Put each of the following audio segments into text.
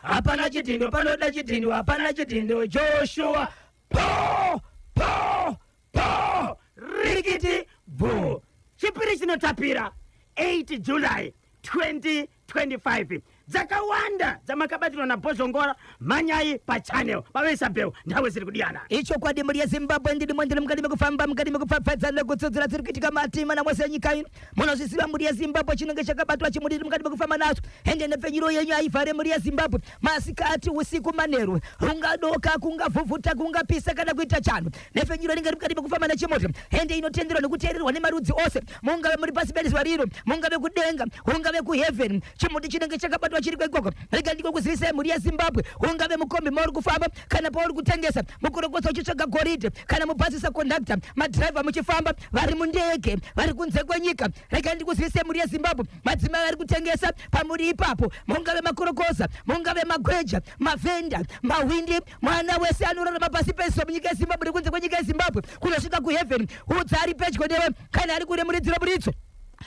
Hapana chidhindo, panoda chidhindo, hapana chidhindo. Joshua, po po po, rikiti bvu. Chipiri chinotapira, 8 July 2025. Dzakawanda dzamakabatirwa naBhozhongora, mhanyai pachannel paVaIsabel, ndau ziri kudiyana. Ichokwadi, mhuri yeZimbabwe, ndirimo, ndiri mukati mekufamba, mukati mekupfapfadza nekutsudzura dziri kuitika mativi mana mose enyika ino. Munozviziva, mhuri yeZimbabwe, chinenge chakabatwa chimuri tiri mukati mekufamba nacho. Ende nhepfenyuro yenyu haivhare, mhuri yeZimbabwe, masikati, usiku, manheru, rungadoka, kungavhuvhuta, kungapisa kana kuita chando, nhepfenyuro inenge iri mukati mekufamba nechimuti. Ende inotenderwa nekuteererwa nemarudzi ose, mungave muri pasi pezuva rino, mungave kudenga, ungave kuheaven, chimuti chinenge chakabatwa chiri ikoko. Rega ndikokuzivisai, mhuri yeZimbabwe, ungave mukombi mauri kufamba kana pauri kutengesa, mukorokosa uchitsvaga goridhe, kana mubhazi saconductor, madhiraivha muchifamba, vari mundege, vari kunze kwenyika, rega ndikuzivisei, mhuri yeZimbabwe, madzimai vari kutengesa pamuri ipapo, mungave makorokoza, mungave magweja, mavhenda, mahwindi, mwana wese anorarama pasi pezuva munyika yeZimbabwe nekunze kwenyika yeZimbabwe kunosvika kuheaven, udza ari pedyo newe kana ari kure, muridziro muridzo,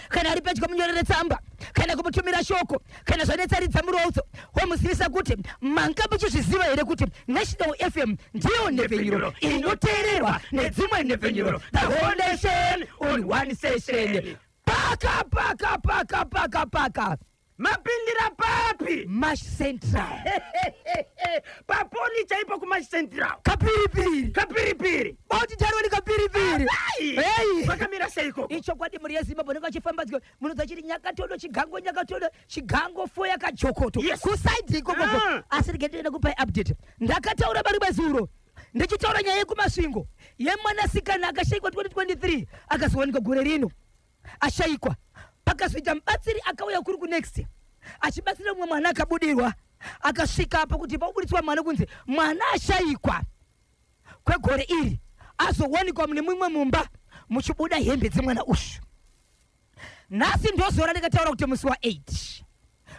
kana ari pedyo munyorere tsamba kana kumutumira shoko, kana zvanetsa ridza muraudzo womuzivisa kuti manga muchizviziva here kuti National FM ndiyo nhepfenyuro inoteererwa nedzimwe nhepfenyuro, the whole nation on one session. Paka paka paka paka paka. Mapindira papi? Mash Central. Paponi chaipo kuMash Central. Kapiripiri. Kapiripiri. Bauti Darwin Kapiripiri. Hey. Pakamira seiko? Ichokwadi, mhuri yeZimbabwe, nenge vachifamba munonzwa chiri Nyakatodo, Chigango, Nyakatodo, Chigango, Foya, Kajokoto. Kusaidi ikokoko. Asi rege ndinoda kupai update. Ndakataura marimwe zuro ndichitaura nyaya yekuMasvingo yemwanasikana akashayikwa 2023, akazowanikwa gore rino ashayikwa. Pakazoita mubatsiri akauya kuri kunext achibatsira mumwe mwana akabudirwa, akasvika apo kuti pakuburitswa mwana kunzi mwana ashayikwa kwegore iri azowanikwa mune mumwe mumba muchibuda hembe dzemwana uyu. Nhasi ndozora ndikataura kuti musi wa8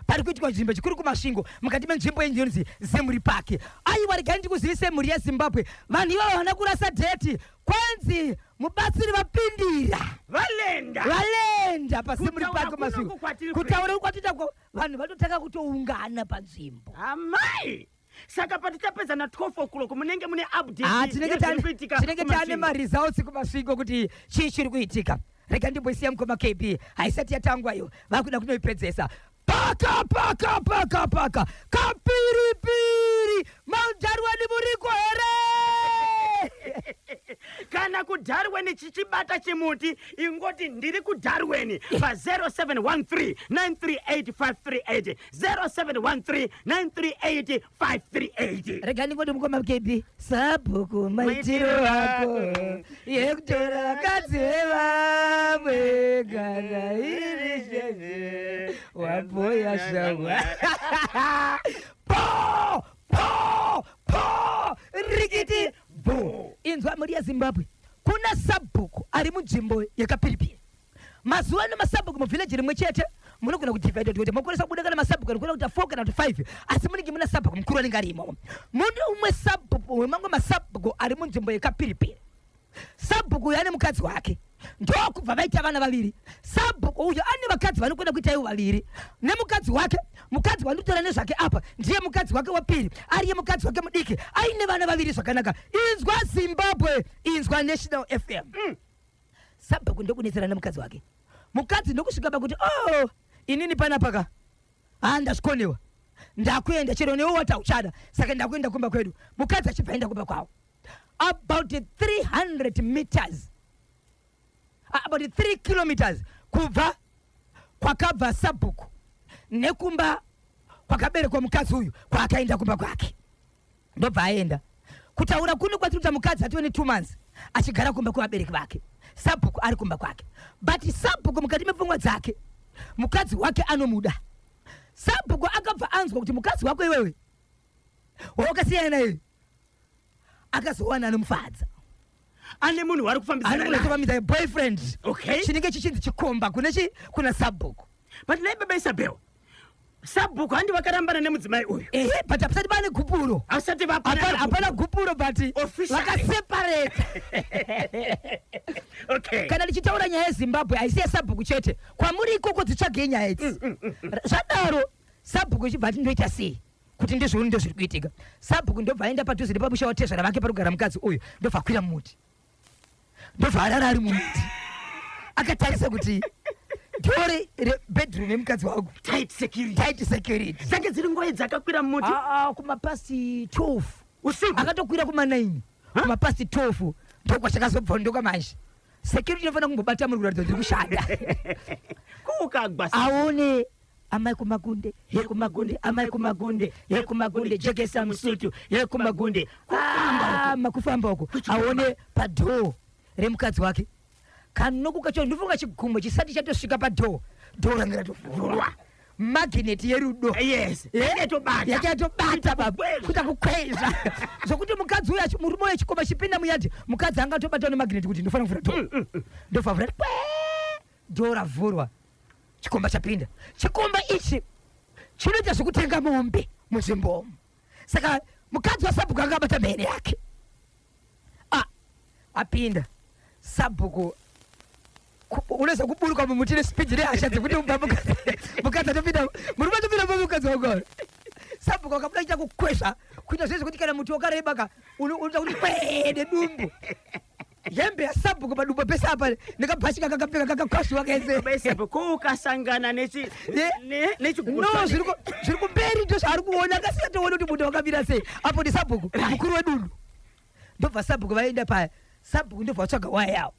pari kuitwa nzvimbo chikuru kuMasvingo, mukati menzvimbo inonzi Zemuri Park. Aiwa, regai ndikuzivise, mhuri yeZimbabwe, vanhu ivavo havana kurasa date. Kwanzi mubatsiri vapindira. Valenda. Valenda paZimuri Kutaura Park kuno Masvingo. kwatiri Kutaura kwatita vanhu vatotanga kutoungana panzvimbo. Amai, saka patichapedza na12 o'clock munenge mune update Ah, tinenge yezviri kuitika tinenge taane kuMasvingo. maresults kuMasvingo kuti chii chiri kuitika. Rega ndimboisiya mukoma KB, haisati yatangwa iyo, vakuda kunoipedzesa. Paka paka paka paka, Kapiripiri, Mount Darwin, muriko here? Kana kuDarwin chichibata chimuti, ingoti ndiri kuDarwin pa0713 938 538, 0713 938 538. Rega ndingoti, mukoma KB, sabhuku, maitiro ako yekutora vakadzi vevamwe, kana iri sheshe wapoya shamwa. Po po po, rikiti bu. Inzwa, mhuri yeZimbabwe, kuna sabhuku ari munzvimbo yeKapiripiri. Mazuva ano masabhuku muvhileji rimwe chete munogona kudivide kuti mokwanisa kubuda kana masabhuku anokwana kuita 4 kana kuti 5, asi munenge muna sabhuku mukuru anenge ari imomo. Mune umwe sabhuku wemamwe masabhuku ari munzvimbo yeKapiripiri. Sabhuku uyu ane mukadzi wake, ndokubva vaita vana vaviri. Sabhuku uyu ane vakadzi vanokwana kuita ivo vaviri nemukadzi wake. Mukadzi wandinotaura nezvake apa ndiye mukadzi wake wapiri, ariye mukadzi wake mudiki, aine vana vaviri zvakanaka. Inzwa Zimbabwe, inzwa National FM. Sabhuku ndokunetsera nemukadzi wake. Mukadzi ndokusvika pakuti, "Oh, inini panapaka ha ndazvikonewa, ndakuenda, chero newe wati hauchada, saka ndakuenda kumba kwedu." Mukadzi achibva aenda kumba kwavo, about 300 meters, about 3 kilometers kubva kwakabva sabhuku nekumba kwakaberekwa mukadzi uyu kwaakaenda kumba kwake. Ndobva aenda. Kutaura kuno kwatiri kuita, mukadzi atove ne2 months achigara kumba kwevabereki vake, sabhuku ari kumba kwake. But sabhuku mukati mepfungwa dzake mukadzi wake anomuda. Sabhuku akabva anzwa kuti mukadzi wako iwewe wawakasiyana naye akazowana anomufadza. Ane munhu wari kufambidzana naye. Anofambidza, boyfriend. Chinenge chichinzi chikomba kune chi kuna sabhuku. But nai baba Isabel, sabhuku handi vakarambana nemudzimai uyu? Ehe, but hapasati pane gupuro. Asati. Hapana gupuro, but Officially. vakaseparate. Kana ndichitaura nyaya yeZimbabwe, haisi yesabhuku chete. Kwamuri ikoko, dzitsvagei nyaya idzi. Zvadaro, sabhuku ichibva ati, "Ndoita sei?" Kuti ndizvo ndo zviri kuitika. Sabhuku ndobva aenda padhuze nepamusha watezvara vake parikugara mukadzi uyu, ndobva akwira mumuti. Ndobva arara ari mumuti. Akatarisa kuti dhore rebedroom yemukadzi wangu. Tight security. Tight security. Dzange dziri nguva idzi akakwira mumuti? Ah, ah, kumapasi 12. Usiku? Akatokwira kuma 9. Kumapasi 12 ndokwachakazobvondoka manje. Security inofanira kumbobata muri kuratidza kuti ndiri kushanda. Kukagwa. Aone amai kumagunde, ye kumagunde, amai kumagunde, ye kumagunde, jekesa musutu, ye kumagunde. Ah, makufamba uko. Aone padhoo remukadzi wake. Kanoku kacho ndofunga chigumwe chisati chatosvika padhoo. Dhoo ranga ratovhurwa. Magnet yerudo. Yes. Eh? Yakatobata. Yakatobata baba. Kuita kukwezva. Zvokuti mukadzi uyu murume uyu chikomba chipinda muyadhi, mukadzi angatobatwa nemagnet kuti ndofanira kuvhura dhoo. Ndobva avhura, kwee, dhoo ravhurwa. Chikomba chapinda. Chikomba ichi chinoita zvekutenga mombe munzvimbomo. Saka mukadzi wasabhuku anga abata mhene yake. Ah, apinda. Sabhuku unoza kuburuka mumuti nespeed nehasha dzekuti ubva mukadzi atopinda, murume atopinda mumba mukadzi wako. Sabhuku akabuda achiita kukwesha, kuita zvese kuti kana muti wakareba ka, unoita kuti kwee nedumbu. Hembe yasabhuku padumbu pese apa nekabhachi kakakapfeka kakakwashiwa kese. Bese apo, ko ukasangana nechigutsa No, zviri kumberi ndo zvaari kuona, akasingatooni kuti muti wakamira sei. Apo ndi sabhuku mukuru wedunhu. Ndobva sabhuku vaenda paya, sabhuku ndobva vatsvaga waya yawo.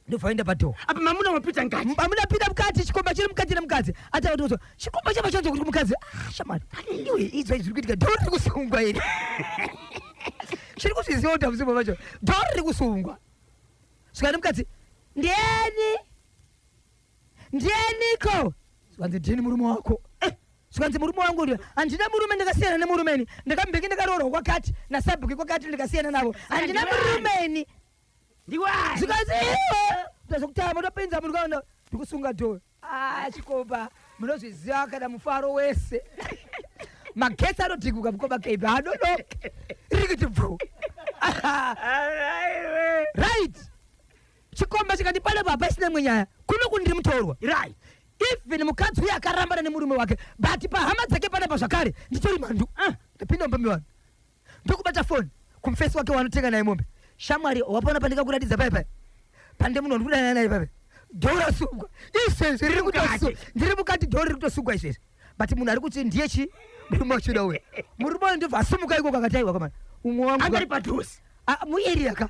Ndobva vaenda padhoo. Apa mamuna wapita mukati. Mamuna pinda mukati, chikomba chiri mukati nemukadzi. Ataura kuti chikomba chava chanzwa kuti mukadzi, shamwari, iwe izwa zviri kuitika, dhoo riri kusungwa iri. Chiri kuzviziva kuti hamusi vacho, dhoo riri kusungwa. Svika nemukadzi, ndiani? Ndianiko? Zvikanzi ndini murume wako. Zvikanzi murume wangu ndiye. Handina murume, ndakasiyana nemurume ini. Ndakambenge ndakaroorwa kwakati, nasabhuku kwakati, ndikasiyana navo. Handina murume ini. Ndiwani? Zvikanzi iwe, ndazokutama ndopinza munhu kana ndikusunga dhoo. Chikomba, munozviziva kana mufaro wese. Magetsi anodhiguka mukoma Kebe, anonoka. Riri kuti bvu. Right. Chikomba chikati pano papa isina imwe nyaya. Kuno kundiri mutorwa. Right. Even mukadzi uyu akarambana nemurume wake, but pahama dzake panapa zvakare nditori mhandu. Ndapinda mumba mevanhu. Ndokubata phone kumufesi wake waanotenga naye mombe. Shamwari, wapona pandikakuratidza pai pai. Pande munhu wandikudanana naye pai pai. Dhoo rasungwa. Izvezvi riri kutosungwa. Ndiri mukati, dhoo riri kutosungwa izvezvi. But munhu ari kuti ndiye chi murume wacho uyu. Murume uyu ndobva asumuka ikoko akati aiwa kamana. Umwe wangu Angari padhuze. Muarea ka.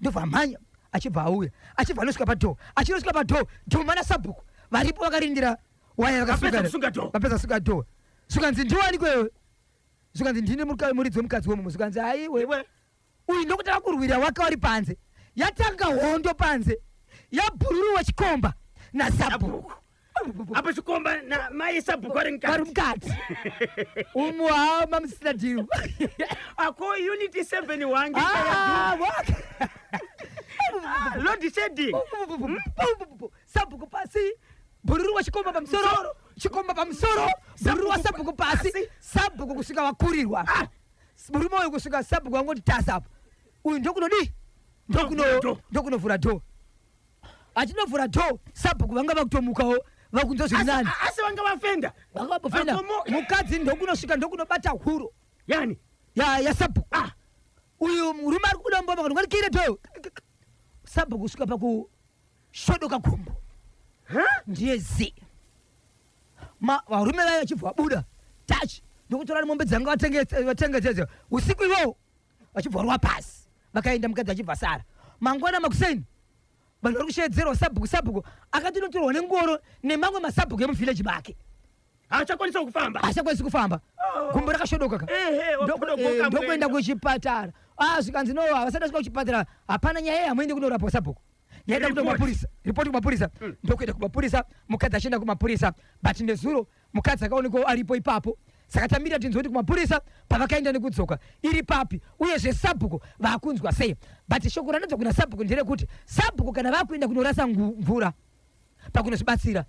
Ndobva amhanya achibva auya. Achibva anosvika padhoo. Achinosvika padhoo, dhuma nasabhuku varipo vakarindira waya vakasunga. Vapedza kusunga dhoo. Vapedza kusunga dhoo. Zvikanzi ndiwani kwewe? Zvikanzi ndini muridzi wemukadzi wemumu. Zvikanzi aiwe. Iwe. Uyu ndokutanga kurwira wake wari panze. Yatanga hondo panze. Yabhururuwa chikomba nasabhuku. Apo chikomba na mai sabhuku ari mukati. Vari mukati. Umu hama musina deal. Ako unit 7 wange. Wake. Load shedding. Sabhuku pasi. Bhururuwa chikomba pamusoro. Chikomba pamusoro. Bhururuwa sabhuku pasi. Sabhuku kusvika wakurirwa. Murume uyu kusvika sabhuku wangoti tasa apo. Uyu ndokunodii? Ndokunovhura dhoo. Achinovhura dhoo, sabhuku vanga vakutomukawo, vakunzwa zviri nani. Asi vanga vafenda. Vanga vafenda. Mukadzi ndokunosvika ndokunobata huro. Yani? Ya sabhuku. Uyu murume ari kubuda mumba makati ngwarikire dhoo. Sabhuku kusvika pakushodoka gumbo. Ha? Ndiye zi. Varume vaya vachibva vabuda. Touch. Ndokutora mombe dzanga vatenge usiku iwowo. Vachibva varova pasi. Vakaenda mukadzi achibva sara. Mangwana makuseni vanhu vari kushevedzerwa sabhuku, sabhuku akatinotorwa nengoro nemamwe masabhuku emuvillage make. Haachakwanisi kufamba. Haachakwanisi kufamba. Gumbo rakashodoka ka. Ehe, wakuda goka Ndokuenda mwena. kuchipatara. Zvikanzi no, havasati vasvika kuchipatara. Hapana nyaya hamuendi kunorapwa sabhuku. Yaenda kuno Report. kumapurisa. Report kumapurisa. Ndokuenda kumapurisa, mukadzi achienda kumapurisa. But nezuro mukadzi akaonekwa aripo ipapo. Saka tamira tinzwe kuti kumapurisa pavakaenda nekudzoka iri papi, uyezve sabhuku vakunzwa sei. But shoko ranobva kuna sabhuku nderekuti sabhuku kana vakuenda kunorasa mvura pakunozvibatsira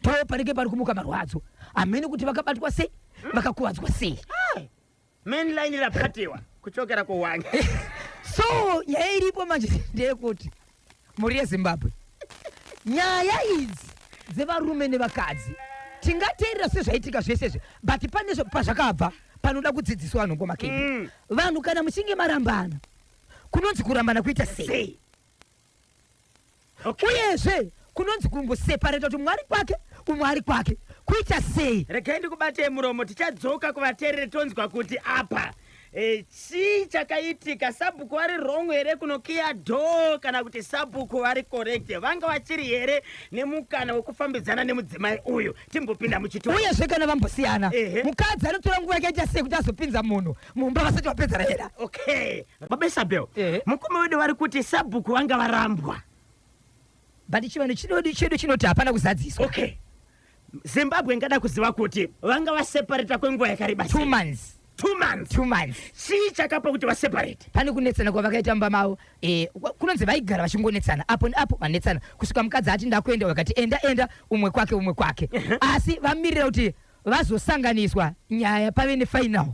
ndo panenge pari kumuka marwadzo. Hamene kuti vakabatwa sei, vakakuvadzwa sei. Main line rapatiwa kuchokera kuwange. So nyaya iripo manje ndeyekuti mhuri yeZimbabwe, nyaya idzi dzevarume nevakadzi tingateerera sezvaitika zvese izvi, but pane pazvakabva. Panoda kudzidziswa vanhu ngomakebi. Vanhu kana muchinge marambana, kunonzi kurambana kuita sei? Sei? Okay. Uyezve kunonzi kumboseparata kuti umwe ari kwake, umwe ari kwake, kuita sei? Regai ndikubatei muromo, tichadzoka kuvateereri tonzwa kuti apa chii chakaitika. Sabhuku vari wrong here kunokiya door, kana kuti sabhuku vari correct? Vanga vachiri here nemukana wekufambidzana nemudzimai uyu? Timbopinda muchitoro. Uyezve kana vambosiyana, mukadzi anotora nguva yakaita sei kuti azopinza munhu mumba vasati vapedza raera? Okay, baba Isabel, mukoma wedu vari kuti sabhuku vanga varambwa. But chivanhu chedu chinoti hapana kuzadziswa. Okay, Zimbabwe ingada kuziva kuti vanga vaseparata kwenguva yakareba 2 sei? months. 2 months? 2 months. Chii chakapa kuti vaseparate? Pane kunetsana kwavakaita mumba mavo. Kunonzi vaigara vachingonetsana apo neapo, vanetsana kusvika mukadzi ati ndakuenda, vakati enda, enda, umwe kwake, umwe kwake, asi vamirira kuti vazosanganiswa nyaya pave nefinal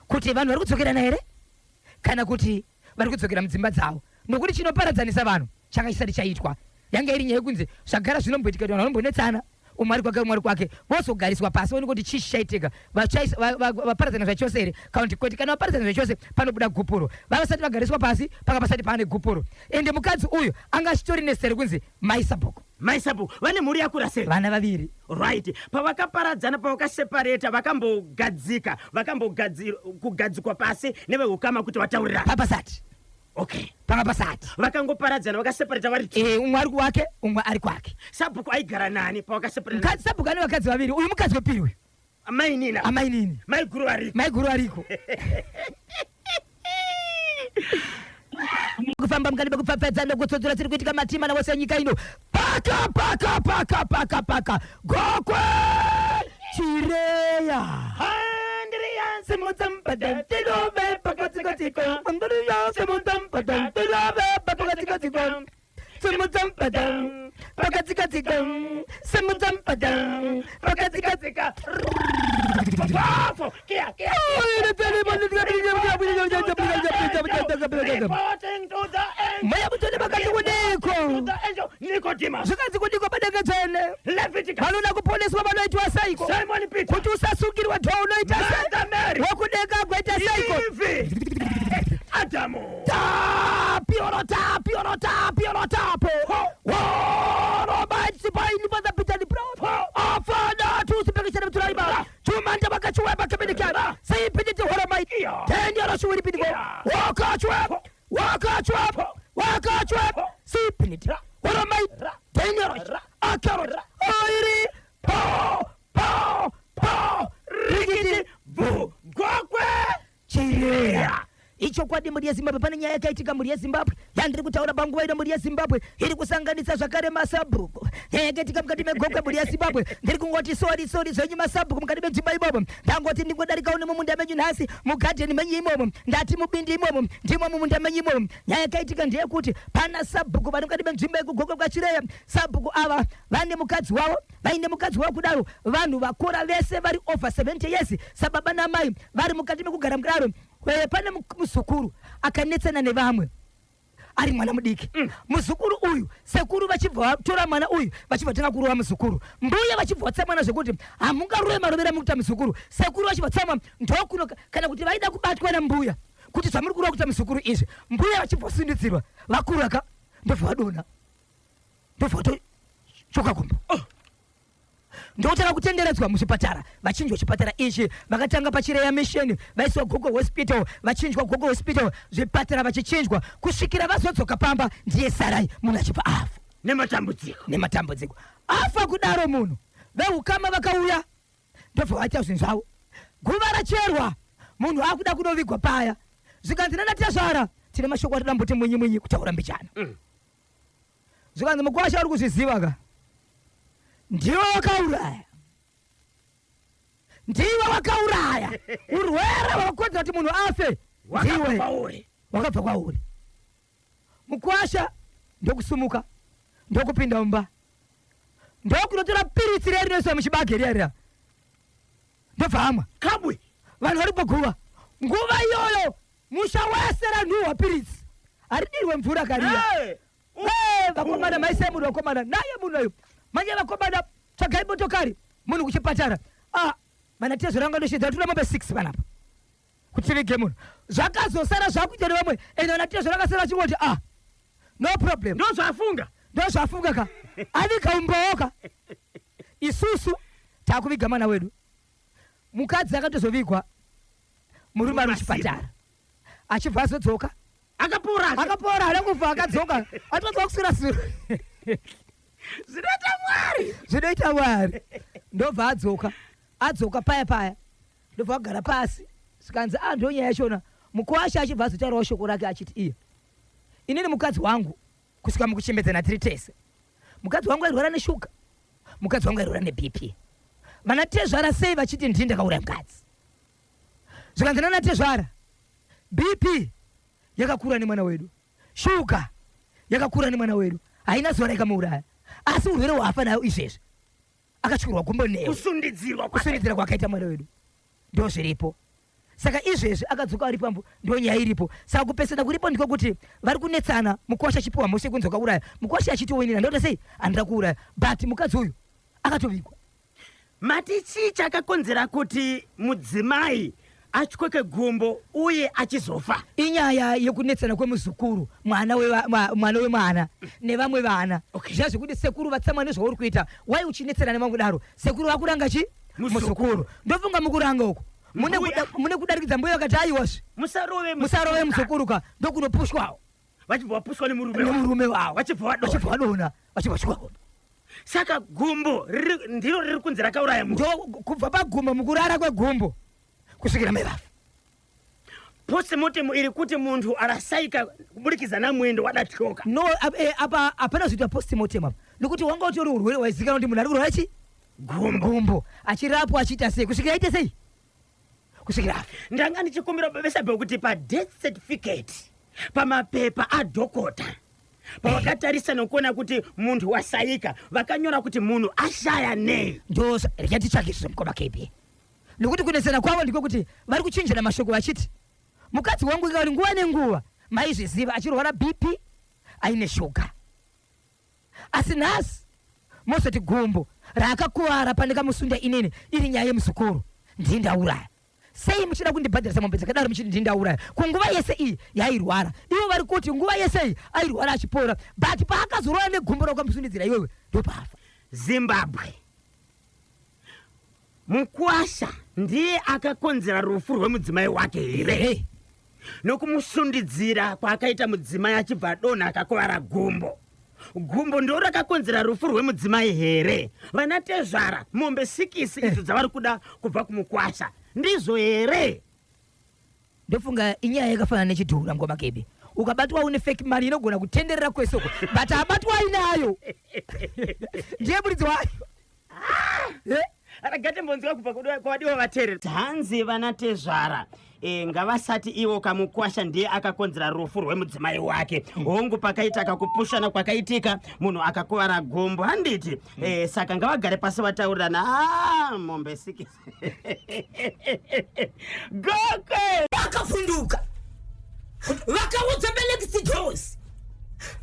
kuti vanhu vari kudzokerana here kana kuti vari kudzokera mudzimba dzavo, nokuti chinoparadzanisa vanhu changa chisati chaitwa. Yanga iri nyaya yekunzi zvagara zvinomboitika kuti vanhu vanombonetsana, umwe ari kwake, umwe ari kwake, vozogariswa pasi voone kuti chii chichaitika. Vaparadzana zvachose here kana kuti kwete? Kana vaparadzana zvachose, panobuda gupuro. Vavasati vagariswa pasi, panga pasati paane gupuro. Ende mukadzi uyu anga achitori nezita rekunzi Mai Sabhuku. Mai Sabhuku vane mhuri yakura sei? Vana vaviri. Right, pavakaparadzana, pavakaseparata, vakambogadzika kugadzikwa pasi neveukama kuti vataurirana? Papasati. Panga pasati. Vakangoparadzana, vakaseparata vari two? Umwe ari kwake, umwe ari kwake. Sabhuku aigara nani pavakaseparata? Mukadzi, sabhuku ane vakadzi vaviri. Uyu mukadzi wepiri uyu. Amainina? Amainini. Maiguru variko? Maiguru ariko. Kufamba mukati mekupfapfadza nokutsodzora tsiri kuitika matima nawose enyika ino, paka paka paka paka paka Gokwe Chireya. Andriya. Simutsambadantilove pakatsikatsika andriya, simutsambadantilove pakatsikatsika, simutsampada pakatsikatsika, simutsampada pakatsikatsika. Powerful. Kia, kia. Reporting to the angel. Mweya Mutsvene vakati kudiko? To the angel Nicodemus. Zvikanzi kudiko padenga tsvene? Leviticus. Vanoda kuponeswa vanoitwa seiko? Simon Peter. Kuti usasungirwa dho unoita sei? Mother Mary. Wokudeka agoita seiko? Eve. Adamu. Tapiorota piorota piorotapo worobatsipainipazapitani afana tusipekishana mutulaiba chumanda vakachiweba kebidikana seipinditi horomai tendiaroshiwiripindiko wakachwe wakachwe wakachwe sipiniti horomai tendiarosh akarosh airi po po po rikiti. Bu. Gokwe. Chireya. Ichokwadi, mhuri yeZimbabwe, pane nyaya yakaitika, mhuri yeZimbabwe, yandiri kutaura panguva ino, mhuri yeZimbabwe, iri kusanganisa zvakare masabhuku. Nyaya yakaitika mukati meGokwe, mhuri yeZimbabwe. Ndiri kungoti sorry, sorry zvenyu masabhuku mukati menzvimbo imomo. Ndangoti ndingodarikawo nemumunda menyu nhasi, mugadheni menyu imomo, ndati mubindi imomo, ndimo mumunda menyu imomo. Nyaya yakaitika ndeyekuti pana sabhuku vari mukati menzvimbo yekuGokwe kwaChireya. Sabhuku ava vane mukadzi wavo. Vaine mukadzi wavo kudaro, vanhu vakura vese, vari over 70 years, sababa namai vari mukati mekugara mukudaro. Pane muzukuru akanetsana nevamwe ari mwana mudiki. Muzukuru uyu, sekuru vachibva vatora mwana uyu, vachibva tanga kurova muzukuru. Mbuya vachibva vatsamwana zvekuti hamungarove marovera mukuita muzukuru. Sekuru vachibva tsamwa ndokuno kana kuti vaida kubatwa nambuya kuti zvamuri kurova kuita muzukuru izvi. Mbuya vachibva vasundidzirwa, vakuru aka ndobva vadonha, ndobva vatochoka gumbo, ndokutanga kutenderedzwa muzvipatara, vachinjwa chipatara ichi. Vakatanga paChireya Mission, vaiswa Gokwe Hospital, vachinjwa Gokwe Hospital, zvipatara vachichinjwa kusvikira vazodzoka pamba. Ndiye sarai, munhu achibva afa. Nematambudziko. Nematambudziko. Afa kudaro munhu, veukama vakauya, ndobva vaita zvinhu zvavo. Guva racherwa, munhu akuda kunovigwa paya, zvikanzi nanatezvara, tine mashoko atoda mboti mwinyi mwinyi kutaura mbichana. Zvikanzi, mukwasha uri kuzviziva ka, ndiwe wakauraya, ndiwe wakauraya. Urwere hwakakonzera kuti munhu afe Wakabva ndiwe kwauri. Wakabva kwauri. Mukwasha ndokusumuka, ndokupinda mumba, ndokunotora piritsi riya rinoiswa muchibage riya riya, ndobva amwa. Kabwe. Vanhu vari paguva nguva iyoyo, musha wese ranhuhwa piritsi, haridirwe mvura kariya. Hey! Eh, vakomana, maisai munhu, vakomana, naye munhu ayo manje. Vakomana, tsvagai motokari, munhu kuchipatara. Ah, Vanatezvara vanga ndoshedza toda mombe 6 panapa kuti tivige munhu. Zvakazosara zvakuita nevamwe ende vanatezvara vakasara vachingoti ah no problem. Ndozvafunga. Ndozvafunga ka. Aviga umbowo ka. Isusu takuviga mwana wedu. Mukadzi akatozovigwa murume ari muchipatara. Achibva azodzoka. Akapora. Akapora haana kufa akadzoka. Atodzoka kuswera sure. Zvinoita Mwari. Zvinoita Mwari. Ndobva adzoka. Adzoka paya paya. Ndobva agara pasi. Zvikanzi ah ndonyaya yachona. Mukwasha achibva azotaurawo shoko rake achiti iye. Inini mukadzi wangu kusvika mukuchembedzana tiri tese. Mukadzi wangu airwara neshuga. Mukadzi wangu airwara neBP. Vana tezvara sei vachiti ndini ndakauraya mukadzi? Zvikanzi nana tezvara BP yakakura nemwana wedu. Shuga yakakura nemwana wedu. Haina zuva raikamuuraya. Asi urwere hwaafa nayo izvezvi. Akatyorwa gumbo newe. Kusundidzirwa kwake. Kusundidzira kwakaita mwana wedu. Ndozviripo. Saka izvezvi akadzoka ari pambo ndonyaya iripo. Saka kupesana kuripo ndiko kuti vari kunetsana mukwasha achipiwa mhosva yekunzi wakauraya. Mukwasha achiti inini handina kuita sei? Handina kuuraya. But mukadzi uyu akatovigwa. Mati chii chakakonzera kuti mudzimai atyoke gumbo uye achizofa? Inyaya yekunetsana kwemuzukuru mwana mwana wemwana nevamwe vana. Okay. Zviya zvekuti sekuru vatsamwa nezvauri kuita. Why uchinetsana nevamwe kudaro? Sekuru vakuranga chi? Muzukuru. Ndofunga mukuranga uku. Mune Mbuya. mune kudarikidza mbuya vakati aiwazve. Musarove Musarove muzukuru ka ndokunopushwawo. Vachibva vapushwa nemurume wavo. Nemurume wavo. Vachibva vadonha. Vachibva vadonha. Vachibva vachikwa. Saka gumbo ndiro riri kunzi rakauraya munhu. Ndo kubva pagumbo mukurara kwegumbo kusvikira mai vafa. Postmortem iri kuti munhu arasaika kuburikidza namwendo wadatyoka. No, apa hapana kuzoitwa postmortem apa. Nokuti wanga utori urwere hwaizikanwa kuti munhu ari kurwara chi? Gumbo. Gumbo. Achirapwa achiita sei kusvikira aite sei? Kusvikira afa. Ndanga ndichikumbira Baba Isabel kuti pa death certificate pamapepa adhokota pavakatarisa nokuona kuti munhu wasaika vakanyora kuti munhu ashaya nei. Ndo rega titsvake izvozvo mukoma KB. Nokuti kunetsana kwavo ndiko kuti vari kuchinjana mashoko vachiti mukadzi wangu inga uri nguva nenguva maizviziva achirwara BP aine shuga. Asi nhasi mozoti gumbo raakakuvara pandakamusunda inini iri nyaya yemuzukuru ndini ndauraya. Sei muchida kundibhadharisa mombe dzakadaro muchiti ndini ndauraya? Kunguva yese iyi yairwara. Ivo vari kuti nguva yese iyi airwara achipora but paakazorwara negumbo raukamusundidzira iwewe ndopaafa. Zimbabwe. Mukwasha ndiye akakonzera rufu rwemudzimai wake here? Hey. Nokumusundidzira kwaakaita mudzimai achibva adonha akakuvara gumbo. Gumbo ndiro rakakonzera rufu rwemudzimai here? Vana tezvara, mombe sikisi idzo dzavari kuda kubva kumukwasha ndizvo here? Ndofunga inyaya yakafanana nechidhura ngoma kebe. Ukabatwa une fake money inogona kutenderera kwese uko. But abatwa inayo. Ndiye muridzi wayo. Eh? Rega timbonzwa kubva kwavadiwa vateereri. Hanzi vana tezvara ngavasati ivo kamukwasha ndiye akakonzera rufu rwemudzimai wake. Hongu pakaita kakupushana kwakaitika munhu akakuvara gumbo handiti? Saka ngavagare pasi vataurirana. Mombe sikisi. Gokwe! Vakavhunduka vakaudza Melekisi Jones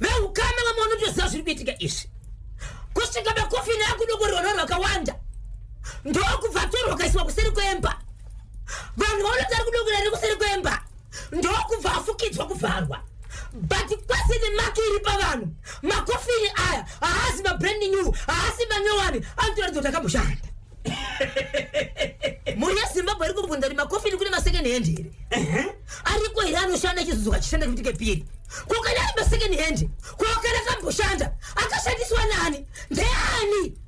veukama vamwe vanotoziva zviri kuitika izvi kusvika makofini akudongorerwa nevanhu vakawanda ndokubva atorwa akaiswa kuseri kwemba vanhu vaona kuti ari kudongorera nekuseri kwemba ndokubva afukidzwa kuvharwa but kwese nemaki iri pavanhu makofini aya haasi mabrand new haasi manyowani anotoratidza kuti akamboshanda mhuri yezimbabwe iri kubvunza kuti makofini kune masecond hand here ariko here anoshanda chizodzoka achishanda kuti kepiri ko kana ari masecond hand ko kana akamboshanda akashandiswa nani ndeani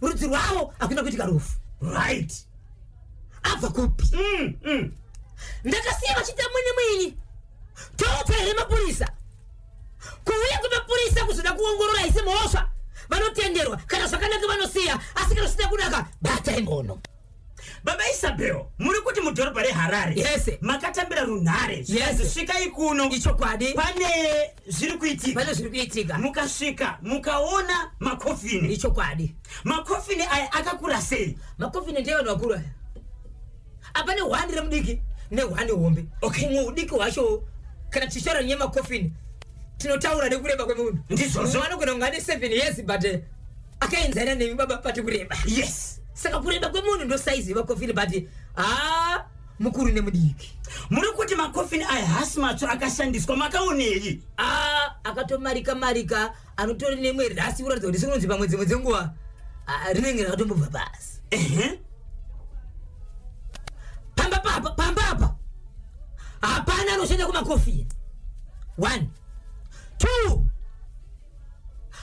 rudzi rwavo hakuna kuitika rufu Right. Abva kupi? Ndakasiya vachiita mwene mwini. Toudza here mapurisa? Kuuya kwemapurisa kuzoda kuongorora haisi mhosva. Vanotenderwa kana zvakanaka vanosiya, asi kana zvisina kunaka batai mbono. Baba Isabel, muri kuti mudhorobha reHarare Yes. makatambira runhare Yes. zvikanzi svikai kuno Ichokwadi. pane zviri kuitika. Pane zviri kuitika. Mukasvika mukaona makofini. Ichokwadi. Makofini aya akakura sei? Makofini ndevanhu vakuru aya. Apa nehwani remudiki nehwani hombe. Okay. Humwe hudiki hwacho kana tichitaura nyaya yemakofini tinotaura nekureba kwemunhu. Ndizvozvo. Mumwe anogona kunge ane 7 years but akaenzana nemi baba pati kureba. Yes. Saka kureba kwemunhu ndo saizi yemakofini, but haa, mukuru nemudiki. Muri kuti makofini aya hasi matsva akashandiswa, makaonei? A, akatomarika marika, anotori nemwe rasi kuratidza kuti sekunonzi pamwe dzimwe dzenguva, ah, rinenge rakatombobva pasi. Pamba papa, pamba apa hapana anoshanda kumakofini. One, two,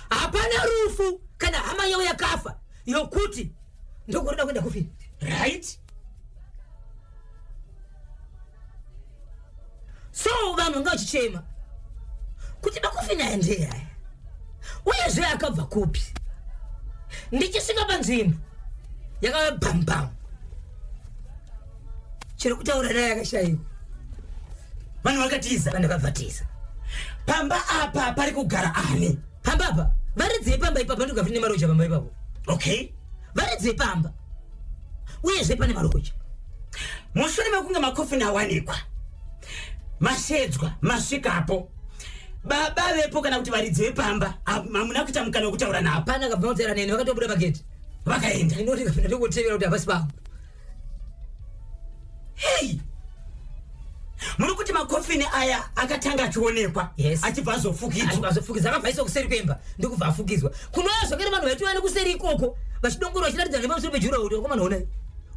hapana rufu kana hama yavo yakafa yokuti ndokurida kuenda kofini. So vanhu vanga vachichema kuti makofini aya ndeyaya, uyezve akabva kupi? Ndichisvika panzvimbo yakava bhambam, chiri kutaura naye akashayikwa. Vanhu vakatiza. Vanhu vakabvatiza. Pamba apa pari kugara ani? Pamba apa varidzi vepamba ipapa, ndikabva nemaroja pamba ipapo. Varidzi vepamba, uyezve pane maroja. Mushure mekunge makofini awanikwa, mashedzwa, masvikapo, baba vepo kana kuti varidzi vepamba, hamuna kuita mukana wekutaura navo? Hapana akabva kutaura neni, vakatobuda pageti. Vakaenda. Inoti kapinda ndokutevera kuti hapasi pangu. Hei, muri kuti makofini aya akatanga achionekwa? Yes. Achibva azofukidzwa? Azofukidzwa, akabva aiswa kuseri kwemba, ndokubva afukidzwa. Kunouya zvakare vanhu vaitouya nekuseri ikoko vachidongora, vachiratidza nepamusoro pejura kuti vakomana, honai,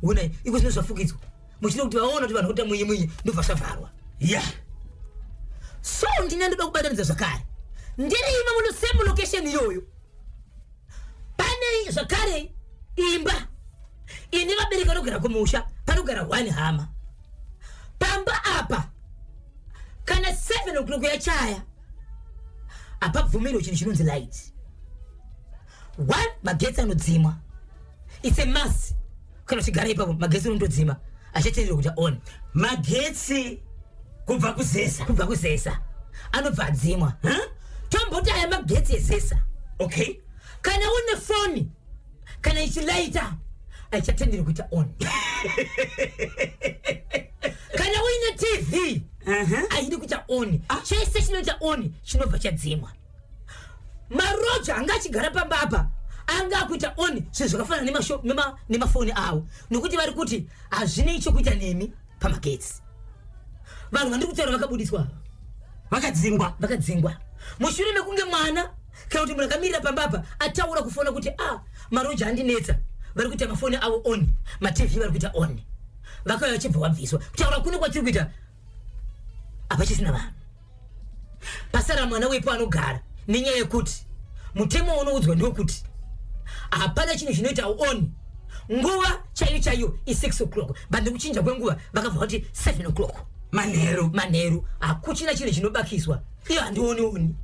honai, iko zvino zvafukidzwa, muchida kuti vaona kuti vanhu kuita mwinyi mwinyi, ndobva zvavharwa. So ndine ndoda kubatanidza zvakare, ndiri imo muno same location iyoyo, pane zvakare imba ine vabereki vanogara kumusha, panogara one hama pamba apa. Kana 7 o'clock yachaya, hapabvumirwe chinhu chinonzi light. One, magetsi anodzimwa. It's a must. Kana uchigara ipapo, magetsi unotodzima, achatenderwa kuita on. Magetsi kubva kuZESA? Kubva kuZESA anobva adzimwa. Huh? Tomboti aya magetsi eZESA. Kana une foni, kana ichilaita, haichatenderwi kuita on. Kana uine TV, haidi kuita on. Chese chinoita on chinobva chadzimwa. Maroja anga achigara pamba apa anga akuita on zvinhu zvakafanana nemafoni avo, nokuti vari kuti hazvinei chokuita nemi pamagetsi. Vanhu vandiri kutaura vakabudiswa ava. Vakadzingwa. Vakadzingwa mushure mekunge mwana kana kuti munhu akamirira pamba apa ataura kufona kuti a, maroja andinetsa, vari kuita mafoni avo on, maTV vari kuita on. Vakauya vachibva vabviswa. Kutaura kuno kwatiri kuita, hapachisina vanhu, pasara mwana wepo anogara, nenyaya yekuti mutemo unoudzwa ndewekuti hapana chinhu chinoita on. Nguva chaiyo chaiyo i6 o'clock, but nekuchinja kwenguva vakabva vati 7 o'clock. Manheru. Manheru hakuchina chinhu chinobakiswa. Iyo handionioni.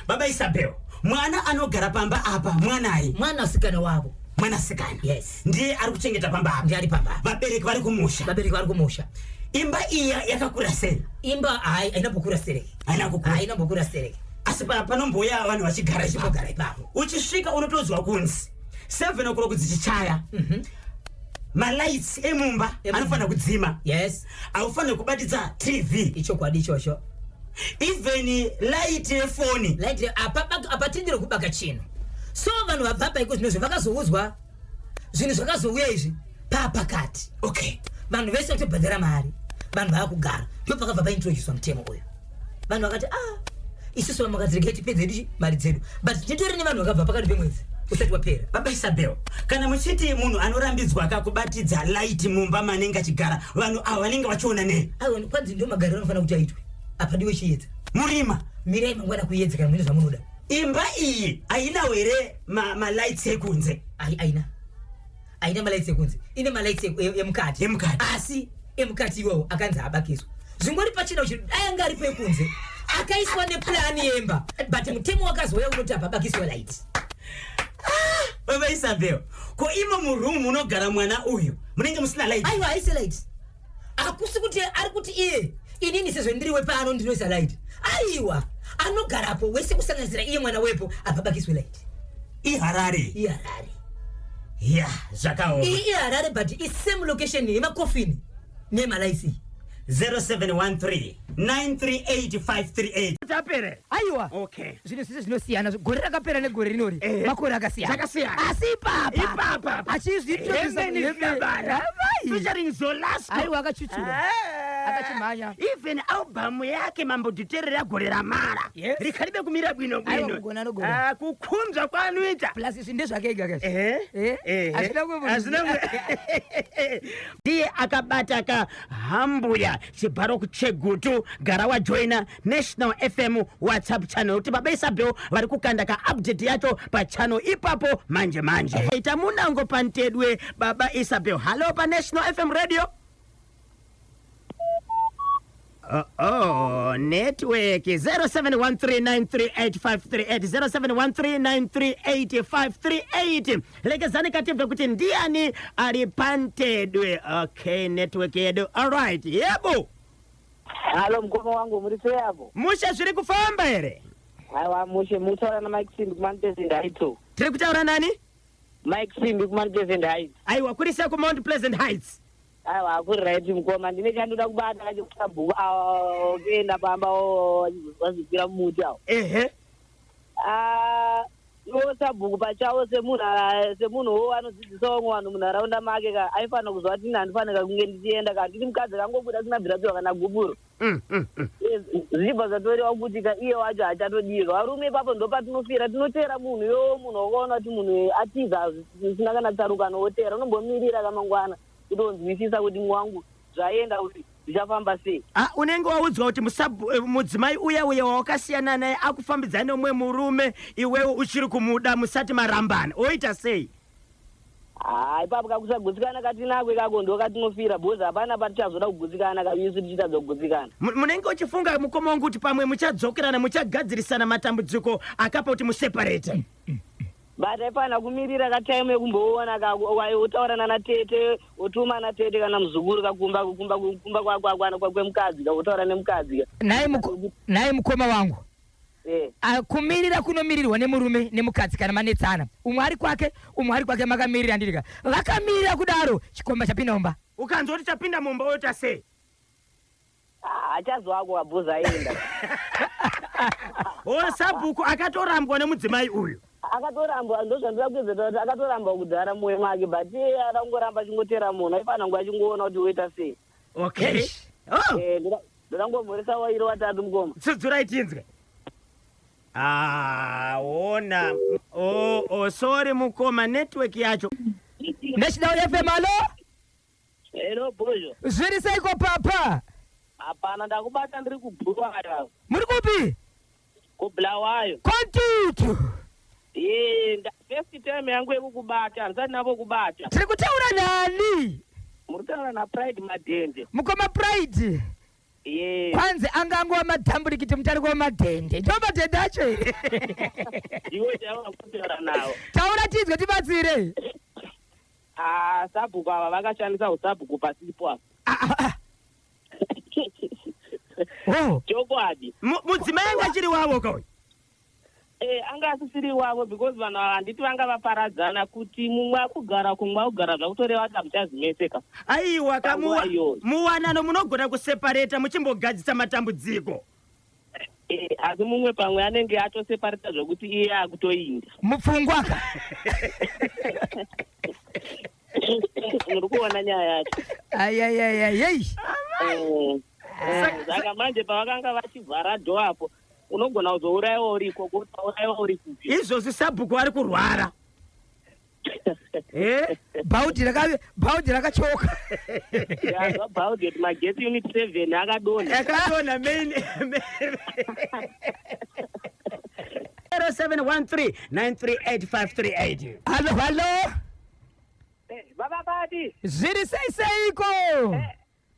Baba Isabel, mwana anogara pamba apa mwanai? Mwanasikana wavo. Mwanasikana? Yes. Ndiye ari kuchengeta pamba apa? Ndiye ari pamba apa. Vabereki vari kumusha? Vabereki vari kumusha. Imba iya yakakura sei? Imba hai, haina mbokura stereki. Haina kukura. Haina mbokura stereki. Asi panombouya vanhu vachigara ipapo? Vachigara ipapo. Uchisvika unotonzwa kunzi 7 o'clock dzichichaya, malights emumba Emumba. anofanira kudzima. Haufaniri kubatidza TV. Ichokwadi ichocho. Even light yefoni. Light apa apatendero kubaka chinhu. So vanhu vabva paiko zvinozvo vakazoudzwa zvinhu zvakazouya izvi paapakati. Vanhu vese vatobhadhara mari, vanhu vava kugara, ndo pakabva paintroducwa mutemo uyu. Vanhu vakati, ah, isusu vamwe vakati regai tipedze hedu mari dzedu, but titori nevanhu vakabva pakati pemwedzi usati wapera. Baba Isabel, kana muchiti munhu anorambidzwa kakubatidza light mumba manenge achigara, vanhu ava vanenge vachiona nei? Aiwa, kwanzi ndo magariro anofanira kuti aitwe, apadiwe chiedza. Murima. Mirai mangwana kuedza kana mune zvamunoda. Imba iyi hainawo here malights ekunze? Aina, haina malights ekunze, ine malights emukati. Emukati. Asi emukati iwawo akanzi abakiswa. Zvingori pachena kuti dai anga aripo ekunze akaiswa nepurani yemba, but mutemo wakazouya unoti apabakiswa light. Baba Isabel, ko imo muroom munogara mwana uyu munenge musina light? Aiwa, haisi light. Hakusi kuti ari kuti iye inini sezvo ndiri wepano ndinoisa light. Aiwa, anogarapo wese kusanganisira iye mwana wepo apabakiswe light. IHarare? IHarare. Ya, zvakaoma. Iyi iHarare, but isame location yemakofini nemalights. 0713 938538. Tapere. Aiwa. Okay. Zvinhu zvese zvinosiyana. Gore rakapera negore rinori makore akasiyana. Zvakasiyana. Asi ipapa. Ipapa. Achizviintroduce Hemeni Featuring Zolasco. Aiwa akachuchura. Ah. Akachimhanya. Even album yake Mambo Dhuterere gore ramara. Yes. Rikhalibe kumira bwino Aiwa, bwino. kugona anogona. Ah, kukhunzwa kwaanoita. Plus izvi ndezvake ega kazi. Ehe. Eh? Ehe. Hazvina Hazvina ndiye akabata ka hambuya chibharo kuchegutu gara wajoina National FM WhatsApp channel kuti baba Isabel vari kukanda ka update yacho pachannel ipapo manje manje. Ita munango pantedwe baba Isabel. Hallo pa National FM radio. Oh, oh, network 0713938538 0713938538. Lekezani katibve kuti ndiani ari pantedwe. Okay, network yedu. Alright, yebo. Halo mukoma wangu, muri sei apo? Mushe, zviri kufamba here? Aiwa mushe, mutaura naMike Simbi kuMount Pleasant Heights. Tiri kutaura nani? Mike Simbi kuMount Pleasant Heights. Aiwa, kuri sei kuMount Pleasant Heights? Aiwa kuri right mukoma, ndine chandoda kubata kachekubhuku kuenda pamba wazikwira mumuti awo. Ehe. Ah, iwo sabhuku pachawo semunhu semunhuwo anodzidzisa vamwe vanhu munharaunda make ka, aifanira kuziva kuti ini handifanira kunge ndichienda ka, nditi mukadzi akangobuda asina bvirapiwa kana gupuro. Zvichibva zvatoreva kuti ka iye wacho hachatodiwa. Varume ipapo ndopatinofira, tinotera munhu iwowo, munhu wakaona kuti munhu atiza zvisina kana tsarukano, wotera, unombomirira kamangwana kuti unzwisisa kuti mwangu zvaenda kuti zvichafamba sei. Ah, unenge waudzwa kuti mudzimai uya uya wawakasiyana naye akufambidzana nemumwe murume, iwewe uchiri kumuda, musati marambana, oita sei? Haa, ipapo kakusagutsikana katinako ikako ndo katinofira, because hapana patichazoda kugutsikana ka isu tichitadza kugutsikana. Munenge uchifunga mukoma wangu kuti pamwe muchadzokerana, muchagadzirisana matambudziko akapa kuti museparate. But aifanira kumirira katime yekumboona otaura nana tete, otuma natete kana muzukuru kakumba kumba kumba kwemukadzi ka, otaura nemukadzi ka. Naye mukoma wangu. Eh. Ah, kumirira kunomirirwa nemurume nemukadzi kana manetsana, umwe ari kwake, umwe ari kwake, makamirira ndirika vakamirira kudaro, chikomba chapinda mumba. Ukanzwa kuti chapinda mumba, oita sei? Achazwako kabhuza aenda. O sabhuku akatorambwa nemudzimai uyu. Akatorambwa, ndozvandoda kuedza kuti akatorambwa kudhara mumwoyo make, but iye ada kungoramba achingotera munhu, aifanira kunge achingoona kuti woita sei. Okay. Eish. Oh, Eh, ndoda ngomhoresa wairo watatu mukoma. Tsudzurai tinzwe. Ah, ona. Oh, sorry mukoma, network yacho. National FM, alo. Hello bozho. Zviri seiko papa? Hapana, ndakubata ndiri kuBulawayo. Muri kupi? KuBulawayo. Kontutu. Ee, first time yangu yekukubata, handisati navo kubata. Tiri kutaura nani? Muri kutaura naPride Madhende. Mukoma Pride. Ye. Kwanzi angangova madhamburikiti mutariko wamadhende, ndo madhende acho here? Iwe chaiva kutaura nawo. Taura tinzwe, tibatsire. Ah, sabhuku ava vakashandisa usabhuku pasipo apa. Ah, ah, ah. Oh. Chokwadi. Mudzimai anga achiri wavo kauyu. Eh, anga asisiri wavo because vanhu ava handiti vanga vaparadzana, kuti mumwe akugara kumwe akugara, zvakutoreva kuti hamuchazimeseka. Aiwa ka. Panguva iyoyo. Muwanano munogona kusepareta muchimbogadzisa matambudziko. Eh, asi mumwe pamwe anenge atosepareta zvokuti iye akutoinda. Mupfungwa ka. Muri kuona nyaya yacho? Ayayayayei. Saka manje pavakanga vachivhara door apo, unogona kuzourayiwa uri ikoko, utaurayiwa uri kupi? Izvozvi sabhuku ari kurwara. Eh? Bhaudhi rakachoka. Yazva bhaudhi kuti magetsi unit 7 akadonha. Akadonha main 0713 938538. Halo, halo. Vavabati. Zviri sei seiko?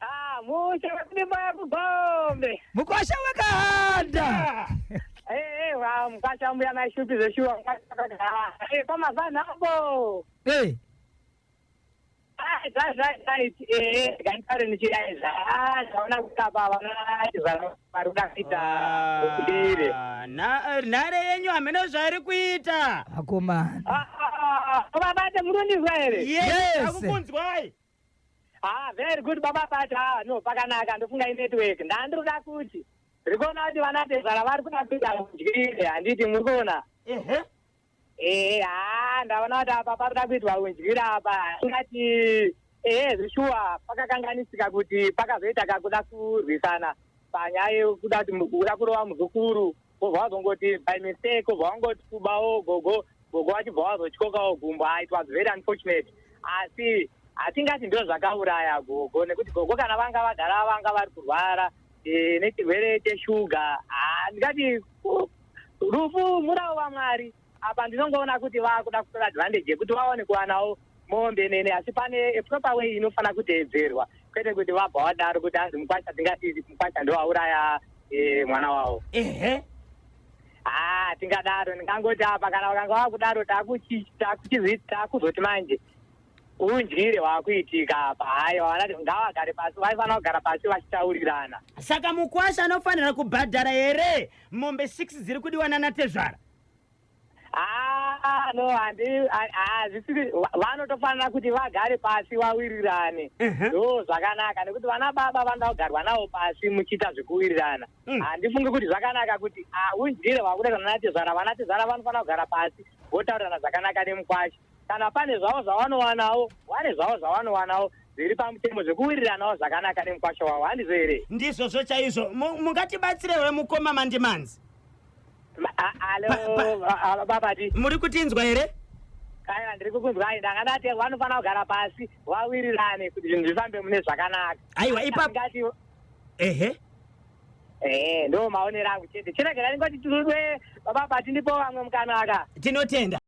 Ah, mushe vasimba kubombe. Mukosha wekahanda. Eh, wa mukasha mbuya maishupi zveshuwa pamazana apo. Eh, Zvaiti ganditare nichidaizva zvaona kuti apa vana vari kuda kuita udire. Ah, nhare yenyu hamene zvairi kuita. Akomana. Vabate, murondizwa here? Yes. Yes. Akukunzwai. Ah, very good baba Pati. Ah, no, pakanaka ndofunga inetwork. Ndandiri kuda kuti ndiri kuona kuti vanatezvara vari kuda kuita undyire, handiti muri kuona? Ehe. Ehe, ha, ndaona kuti apa pari kuda kuitwa undyire apa. Ingati ehe, zvishuwa pakakanganisika kuti pakazoita kakuda kurwisana panyaya yekuda kuti kuda kurova muzukuru, wobva wazongoti by mistake wobva wangoti kubawo gogo, gogo vachibva vazotyokawo gumbo. Ah, it was very unfortunate, asi hatingati ndo zvakauraya gogo, nekuti gogo kana vanga vagara vanga vari kurwara nechirwere cheshuga. Ah, ndingati rufu murawo waMwari. Apa ndinongoona kuti vakuda kutora advantage yekuti vaone kuwanawo mombe nene, asi pane a proper way inofana kuteedzerwa, kwete kuti vabva vadaro kuti anzi mukwasha, tingati mukwasha ndowauraya mwana wavo. Ah, tingadaro ndingangoti apa kana vakanga vakudaro takuzoti manje undyire hwakuitika apa. Haiwa, vanati ngavagare pasi, vaifanira kugara pasi vachitaurirana. Saka mukwasha anofanira kubhadhara here mombe 6 dziri kudiwa nanatezvara? Ah, no, handi hazvisiri, vanotofanira kuti vagare pasi vawirirane. Ndo zvakanaka, nekuti vana baba vanoda kugarwa navo pasi muchiita zvekuwirirana. Handifungi kuti zvakanaka kuti undyire hwakuda vanatezvara. Vanatezvara vanofanira kugara pasi votaurirana zvakanaka nemukwasha. Kana pane zvavo zvavanowanawo, vane zvavo zvavanowanawo zviri pamutemo, zvekuwiriranawo zvakanaka nemukwasha wavo, handizvo here? Ndizvozvo chaizvo. Mungatibatsirewo mukoma Mandimanzi? Alo, babati. Muri kutinzwa here? Aiwa, ndiri kukunzwai. Ndanga ndati vanofanira kugara pasi vawirirane kuti zvinhu zvifambe mune zvakanaka. Aiwa, ipapo Ngati Ehe. Ndo maonero angu chete. Chiregerai ngoti tirudwe, baba Bati, ndipo vamwe mukanaka. Tinotenda.